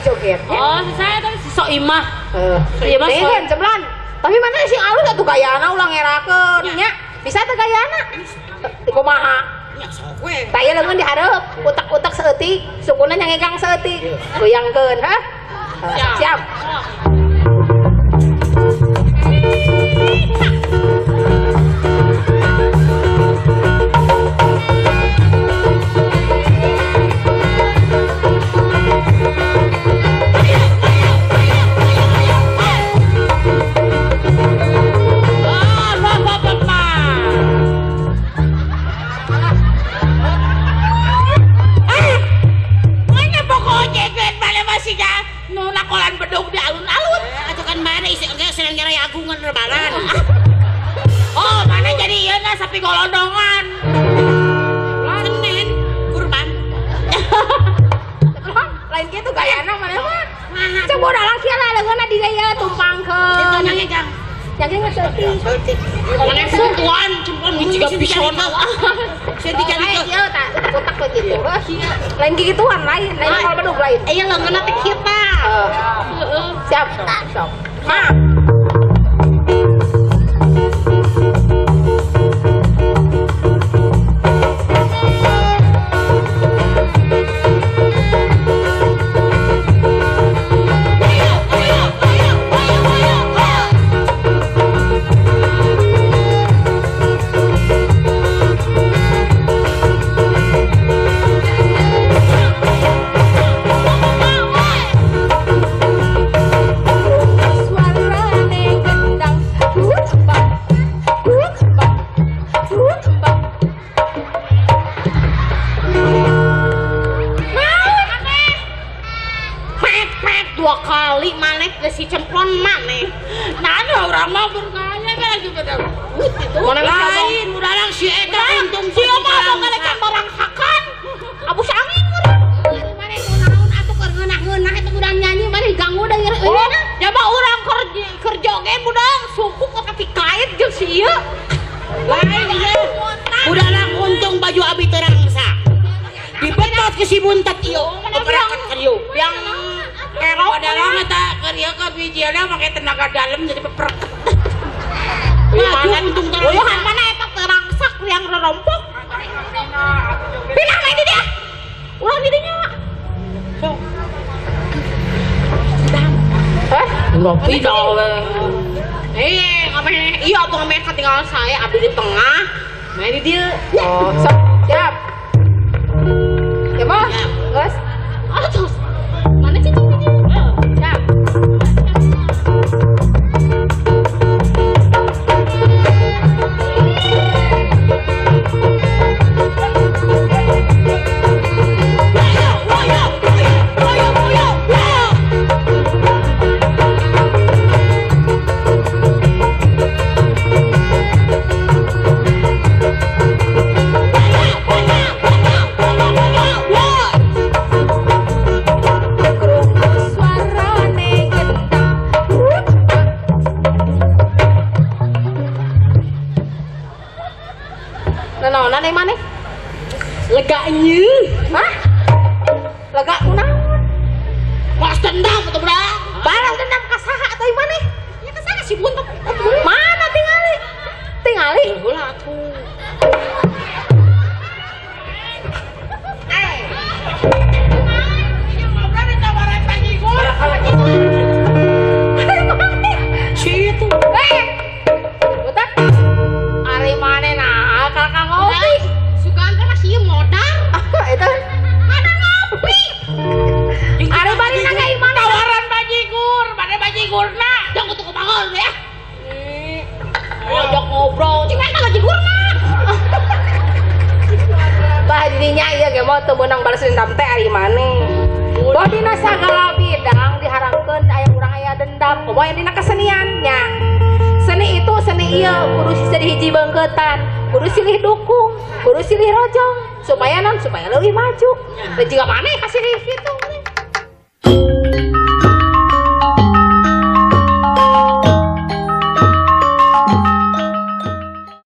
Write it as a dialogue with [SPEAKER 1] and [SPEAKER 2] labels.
[SPEAKER 1] joget.
[SPEAKER 2] Oh, saya tadi si Soimah.
[SPEAKER 1] Heeh. Dengan cemlan. Tapi mana sing alus atuh gayana ulah ngerakeun nya. Bisa teh gayana? Kumaha?
[SPEAKER 3] Nya sok we.
[SPEAKER 1] Tah ieu leungeun dihareup, utak-utak saeutik, sukuna nyangegang saeutik. Goyangkeun, hah? Siap.
[SPEAKER 2] Oh, mana jadi ieu na sapi golondongan.
[SPEAKER 3] Senin kurban.
[SPEAKER 1] Lain kitu gayana mana mah. Coba dalang kieu lah leungeunna di dieu tumpangkeun.
[SPEAKER 3] Nyangegang.
[SPEAKER 1] Nyangegang saeutik.
[SPEAKER 2] Mana sentuhan cemplon jiga pisona.
[SPEAKER 3] Saya dicari
[SPEAKER 1] ieu tah utak we kitu. Lain kikituan lain, lain kalau bedug lain.
[SPEAKER 2] Ieu leungeunna teh kieu tah.
[SPEAKER 1] Heeh. Siap. Sok. Ma.
[SPEAKER 2] Si cemplon maneh. Nah, orang mah bergaya kan juga dah.
[SPEAKER 3] Lain, udah si eta untung
[SPEAKER 2] si mah boga barang hakan. Abus angin
[SPEAKER 1] maneh kunaon atuh keur ngeunah-ngeunah eta budak nyanyi maneh diganggu da ieu.
[SPEAKER 2] Ya mah urang keur joge budak suku kok dikait jeung si ieu.
[SPEAKER 3] Lain ieu. Budak untung baju abi teu rangsa. Dibetot ke si buntet ieu. Berangkat ka dieu.
[SPEAKER 2] Yang
[SPEAKER 3] kerok dalam eta keur ieu ka bijilna make tenaga dalam jadi peprek.
[SPEAKER 2] Baju untung terang. Mana eta terangsak yang rerompok. Pindah main di dia. Ulah di dinya.
[SPEAKER 3] Sok.
[SPEAKER 1] Hah?
[SPEAKER 2] Ngopi dong. Ngapain? Iya atuh ngapain ketinggalan saya abdi di tengah. Main di dia.
[SPEAKER 1] Oh, sok. Siap. Ya mah. Geus.
[SPEAKER 2] Atuh. Mana cicing di dia?
[SPEAKER 1] Siap. Mana?
[SPEAKER 2] Lega nyu.
[SPEAKER 1] Hah? Lega kunaon?
[SPEAKER 2] Balas dendam atuh budak.
[SPEAKER 1] Balas dendam ka saha atuh maneh?
[SPEAKER 2] Ya ka saha si buntet.
[SPEAKER 1] Mana tingali? Tingali?
[SPEAKER 2] Heula atuh.
[SPEAKER 3] Si itu.
[SPEAKER 1] Budak. Ari maneh nah kakak ngopi.
[SPEAKER 2] Sugan teh masih modar.
[SPEAKER 1] Eta
[SPEAKER 2] mana ngopi?
[SPEAKER 1] Ari bari na ka imah
[SPEAKER 2] tawaran bajigur, mana bajigurna? Jangan kutu bangun ya. Ngajak ngobrol, cing eta bajigurna.
[SPEAKER 1] Bah dirinya ieu ge mau teu meunang balas dendam teh ari maneh. Boh dina sagala bidang diharapkeun aya urang aya dendam, komo aya dina kesenian nya. Seni itu seni ieu kudu jadi hiji beungkeutan, kudu silih dukung, kudu silih rojong supaya non supaya leuwih maju. Da jiga maneh kasilih kitu.